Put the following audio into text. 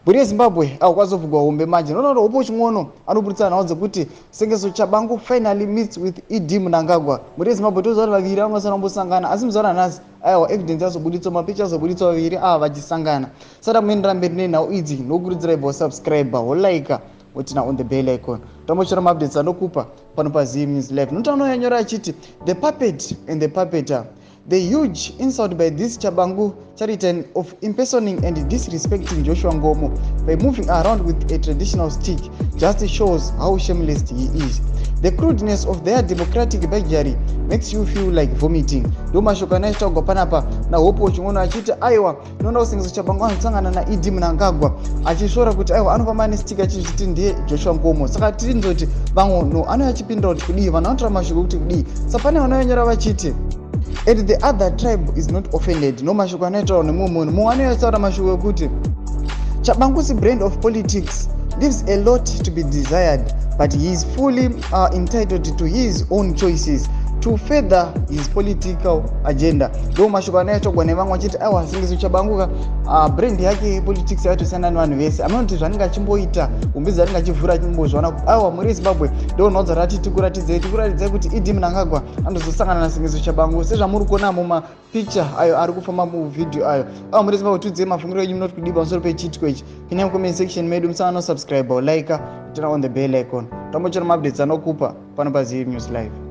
Mhuri yeZimbabwe apo kwazovhugwa hombe manje noona kuti Hope Chin'ono anoburitsa nhau dzekuti Sengezo Tshabangu finally meets with ED Mnangagwa. Mhuri yeZimbabwe toziva kuti vaviri vanga vasina kumbosangana asi muzuva ranhasi aiwa evidence yazobuditswa mapicha azobuditswa vaviri ava vachisangana. Sada muenderera mberi nenhau idzi ndokurudzirai bva wasubscribe wolike wotina on the bell icon tambochera maupdates anokupa pano paZim News Live. Notano yanyora achiti the puppet and the puppeter. The huge insult by this Chabangu Charitan of impersonating and disrespecting Joshua Ngomo by moving around with a traditional stick just shows how shameless he is. The crudeness of their democratic beggary makes you feel like vomiting. Ndo mashoko anaitaugwa panapa naHope Chin'ono achiti aiwa tinoona kuSengezo Chabangu anosangana naED Mnangagwa achisvora kuti aiwa anofamba nestick achizviti ndiye Joshua Nkomo. Saka tirinzoti vamwe no anouya achipindura kuti kudii, vanhu vanotora mashoko ekuti kudii. Saka pane vanonyora vachiti and the other tribe is not offended. No mashoko anoitaura nemumwe munhu. Mumwe anouya achitaura mashoko ekuti Chabangu's brand of politics leaves a lot to be desired, but he is fully entitled to his own choices to further his political agenda. Ndo mashoko anoitogwa nevamwe vachiti aiwa Sengezo Tshabangu ka brand yake yepolitics yakatosiyana nevanhu vese. Amene kuti zvanenge achimboita hombe dzaanenge achivhura achimbozviona. Aiwa mhuri yeZimbabwe, ndo nhau dzarati tikuratidzei tikuratidzei kuti ED Mnangagwa andozosangana naSengezo Tshabangu sezvamuri kuona mumapicture ayo ari kufamba muvhidhiyo ayo. Aiwa mhuri yeZimbabwe, tiudzei mafungiro enyu, munoti kudii pamusoro pechiitiko ichi? Pinai mucomment section medu, musana subscribe, like, turn on the bell icon, tambochera maupdates anokupa pano paZim News Live.